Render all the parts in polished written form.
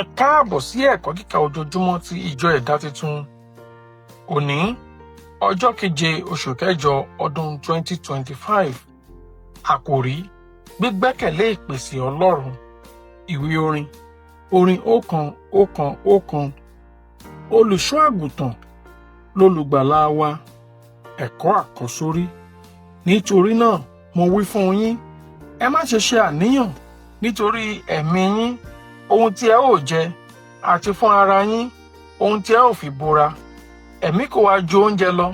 Ẹ káàbọ̀ sí ẹ̀kọ́ kíkà ojoojúmọ́ ti Ìjọ Ẹ̀dá Tuntun. Òní, ọjọ́ keje oṣù kẹjọ ọdún 2025. Àkòrí: Gbígbẹ́kẹ̀lé ìpèsè Ọlọ́run. Ìwé orin. Orin 111. Olùṣọ́ àgùntàn lolùgbàlà wa. Ẹ̀kọ́ àkọ́sórí. Nítorí náà, mo wí fún yín, ẹ má ṣe ṣe àníyàn nítorí ẹ̀mí yín, ohun tí ẹ ó jẹ, àti fún ara yín, ohun tí ẹ ó fi bora. Ẹ̀mí kò wá ju oúnjẹ lọ,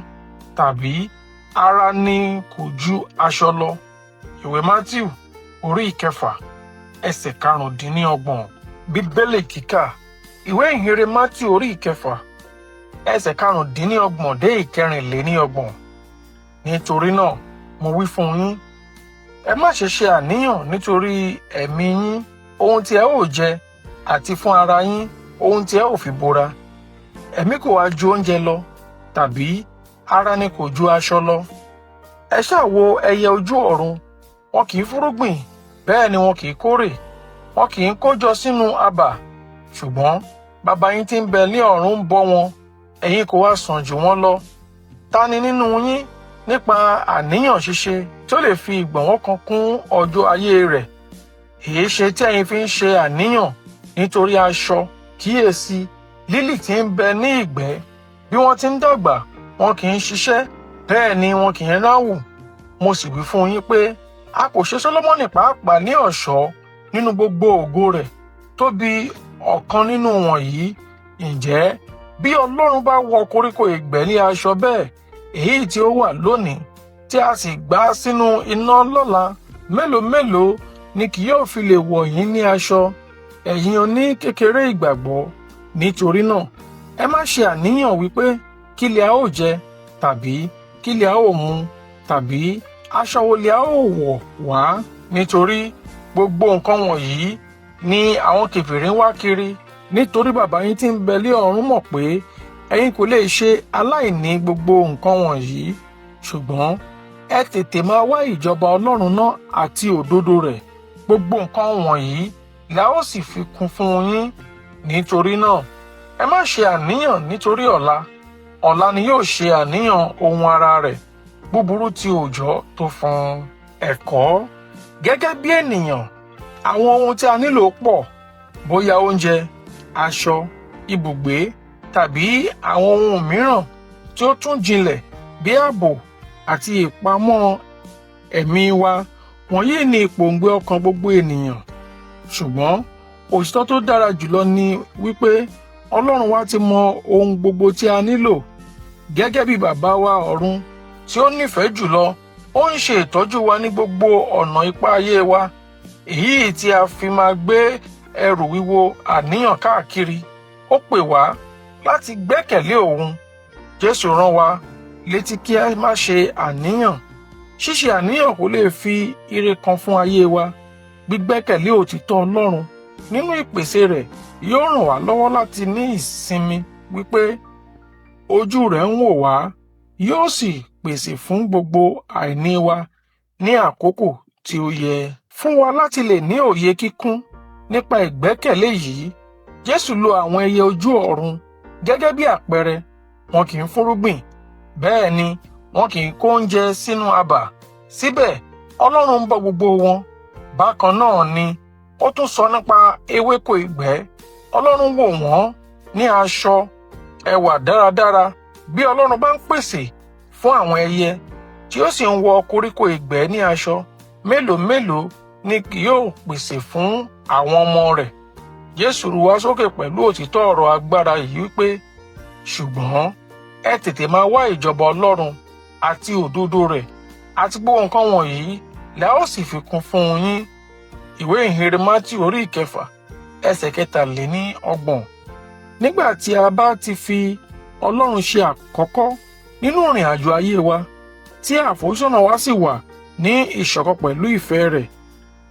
tàbí ara ni kò ju aṣọ lọ. Ìwé Mátíù orí 6, ẹsẹ̀ 25. Bíbélì kíkà. Ìwé ìhìnrere Mátíù orí 6, ẹsẹ̀ 25 dé 34. Nítorí náà, mo wí fún yín, ẹ má ṣe ṣe àníyàn nítorí ẹ̀mí yín, ohun tí ẹ ó jẹ, àti fún ara yín, ohun tí ẹ ó fi bora. Ẹ̀mí kò wá ju oúnjẹ lọ, tàbí ara ni kò ju aṣọ lọ. Ẹ ṣáà wo ẹyẹ ojú ọ̀run, wọn kì í fúnrúgbìn, bẹ́ẹ̀ ni wọn kì í kórè, wọn kì í kójọ sínú abà, ṣùgbọ́n Baba yín tí ń bẹ ní ọ̀run ń bọ́ wọn. Ẹ̀yin kò wá sàn jù wọ́n lọ? Ta ni nínú yín nípa àníyàn ṣíṣe tí ó lè fi ìgbọ̀nwọ́ kan kún ọjọ́ ayé rẹ̀? Èéṣe tí ẹ̀yin fi ń ṣe àníyàn nítorí aṣọ? Kíyèsí lílì tí ń bẹ ní ìgbẹ́, bí wọ́n ti ń dàgbà, wọn kì í ṣiṣẹ́, bẹ́ẹ̀ ni wọn kì í ráwù. Mo sì wí fún yín pé a kò ṣe Sólómọ́nì pàápàá ní ọ̀ṣọ́ nínú gbogbo ògo rẹ̀ tó bí ọ̀kan nínú wọ̀nyí. Ǹjẹ́ bí Ọlọ́run bá wọ koríko ìgbẹ́ ní aṣọ bẹ́ẹ̀, èyí tí ó wà lónìí, tí a sì gbá sínú iná lọ́la, mélòó mélòó ni kì yóò fi lè wọ̀ yín ní aṣọ, ẹ̀yin oní kékeré ìgbàgbọ́? Nítorí náà, ẹ má ṣe àníyàn wípé, kí li a ó jẹ, tàbí kí li a ó mu, tàbí aṣọ wo li a ó wọ̀ wá? Nítorí gbogbo nǹkan wọ̀nyí ni àwọn kèfèrí ń wá kiri. Nítorí Bàbá yín tí ń bẹ ní ọ̀run mọ̀ pé ẹ̀yin kò lè ṣe aláìní gbogbo nǹkan wọ̀nyí. Ṣùgbọ́n ẹ tètè máa wá ìjọba Ọlọ́run náà àti òdodo rẹ̀, gbogbo nǹkan wọ̀nyí la ó sì fi kún fún yín. Nítorí náà, ẹ má ṣe àníyàn nítorí ọ̀la. Ọ̀la ni yóò ṣe àníyàn ohun ara rẹ̀. Búburú ti òòjọ́ tó fún un. Ẹ̀kọ́: Gẹ́gẹ́ bí ènìyàn, àwọn ohun tí a nílò pọ̀, bóyá oúnjẹ, aṣọ, ibùgbé tàbí àwọn ohun mìíràn tí ó tún jinlẹ̀ bí ààbò àti ìpamọ́ ẹ̀mí wa. Wọ̀nyí ni ìpòǹgbẹ ọkàn gbogbo ènìyàn. Ṣùgbọ́n òtítọ́ tó dára jùlọ ni wípé Ọlọ́run wa ti mọ ohun gbogbo tí a nílò. Gẹ́gẹ́ bí Bàbá wa ọ̀run tí ó nífẹ̀ẹ́ jùlọ, ó ń ṣe ìtọ́jú wa ní gbogbo ọ̀nà ipá ayé wa, èyí tí a fi máa gbé ẹrù wíwo àníyàn káàkiri. Ó pè wá láti gbẹ́kẹ̀lé òun. Jésù rán wa létí kí a má ṣe àníyàn. Ṣíṣe àníyàn kò lè fi ire kan fún ayé wa. Gbígbẹ́kẹ̀lé òtítọ́ Ọlọ́run nínú ìpèsè rẹ̀ yóò ràn wá lọ́wọ́ láti ní ìsinmi wípé ojú rẹ̀ ń wò wá, yóò sì pèsè fún gbogbo àìní wa ní àkókò tí ó yẹ. Fún wa láti lè ní òye kíkún nípa ìgbẹ́kẹ̀lé yìí, Jésù lo àwọn ẹyẹ ojú ọ̀run gẹ́gẹ́ bí àpẹẹrẹ. Wọn kì í fúnrúgbìn, bẹ́ẹ̀ ni wọn kì í kó oúnjẹ sínú abà. Síbẹ̀, Ọlọ́run ń bọ́ gbogbo wọn. Bákan náà ni ó tún sọ nípa ewéko ìgbẹ́. Ọlọ́run wọ̀ wọ́n ní aṣọ ẹwà dáradára. Bí Ọlọ́run bá ń pèsè fún àwọn ẹyẹ, tí ó sì ń wọ koríko ìgbẹ́ ní aṣọ, mélòó mélòó ni kì yóò pèsè fún àwọn ọmọ rẹ̀? Jésù rú wa sókè pẹ̀lú òtítọ́ ọ̀rọ̀ agbára yìí wípé, ṣùgbọ́n ẹ tètè máa wá ìjọba Ọlọ́run àti òdodo rẹ̀, àti gbogbo nǹkan wọ̀nyí la ó sì fi kún fún yín. Ìwé ìhìnrere Mátíù orí 6, ẹsẹ̀ 33. Nígbà tí a bá ti fi Ọlọ́run ṣe àkọ́kọ́ nínú ìrìn àjò ayé wa, tí àfojúsọ́nà wa sì wà ní ìṣọ̀kan pẹ̀lú ìfẹ́ rẹ̀,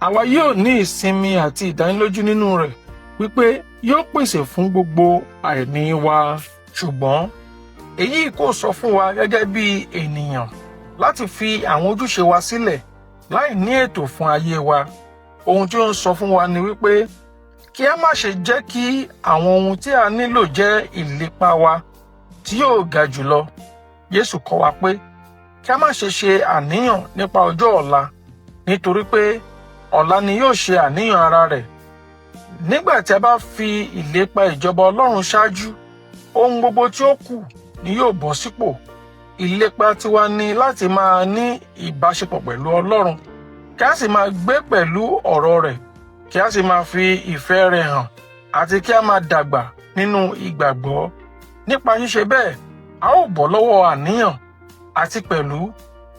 àwa yóò ní ìsinmi àti ìdánilójú nínú rẹ̀ wípé yóò pèsè fún gbogbo àìní wa. Ṣùgbọ́n èyí kò sọ fún wa gẹ́gẹ́ bí ènìyàn láti fi àwọn ojúṣe wa sílẹ̀ láì ní ètò fún ayé wa. Ohun tí ó ń sọ fún wa ni wípé kí Kí a má ṣe jẹ́ kí àwọn ohun tí a nílò jẹ́ ìlépa wa tí yóò ga jùlọ. Jésù kọ́ wa pé kí a má ṣe ṣe àníyàn nípa ọjọ́ ọ̀la, nítorí pé ọ̀la ni yóò ṣe àníyàn ara rẹ̀. Nígbà tí a bá fi ìlépa ìjọba Ọlọ́run ṣáájú, ohun gbogbo tí ó kù ni yóò bọ́ sípò. Ìlépa tiwa ni láti máa ní ìbáṣepọ̀ pẹ̀lú Ọlọ́run, kí a sì máa gbé pẹ̀lú ọ̀rọ̀ rẹ̀, kí a sì máa fi ìfẹ́ rẹ̀ hàn, àti kí a máa dàgbà nínú ìgbàgbọ́. Nípa ṣíṣe bẹ́ẹ̀, a ó bọ́ lọ́wọ́ àníyàn, àti pẹ̀lú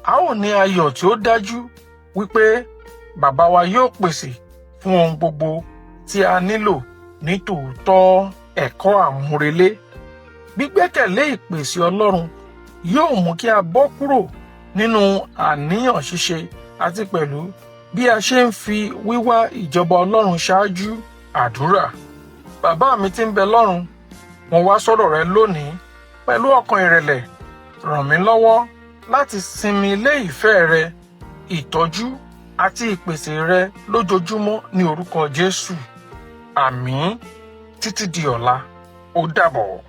a ó ní ayọ̀ tí ó dájú wípé Bàbá wa yóò pèsè fún ohun gbogbo tí a nílò ní tòótọ́. Ẹ̀kọ́ àmúrelé: gbígbẹ́kẹ̀lé ìpèsè Ọlọ́run yóò mú kí a bọ́ kúrò nínú àníyàn ṣíṣe, àti pẹ̀lú bí a ṣe ń fi wíwá ìjọba Ọlọ́run ṣáájú. Àdúrà: Bàbá mi tí ń bẹ lọ́run, mo wá sọ́dọ̀ rẹ lónìí pẹ̀lú ọkàn ìrẹ̀lẹ̀. Ràn mí lọ́wọ́ láti sinmi lé ìfẹ́ rẹ, ìtọ́jú àti ìpèsè rẹ lójoojúmọ́ ní orúkọ Jésù. Àmín. Títí di ọ̀la, ó dàbọ̀.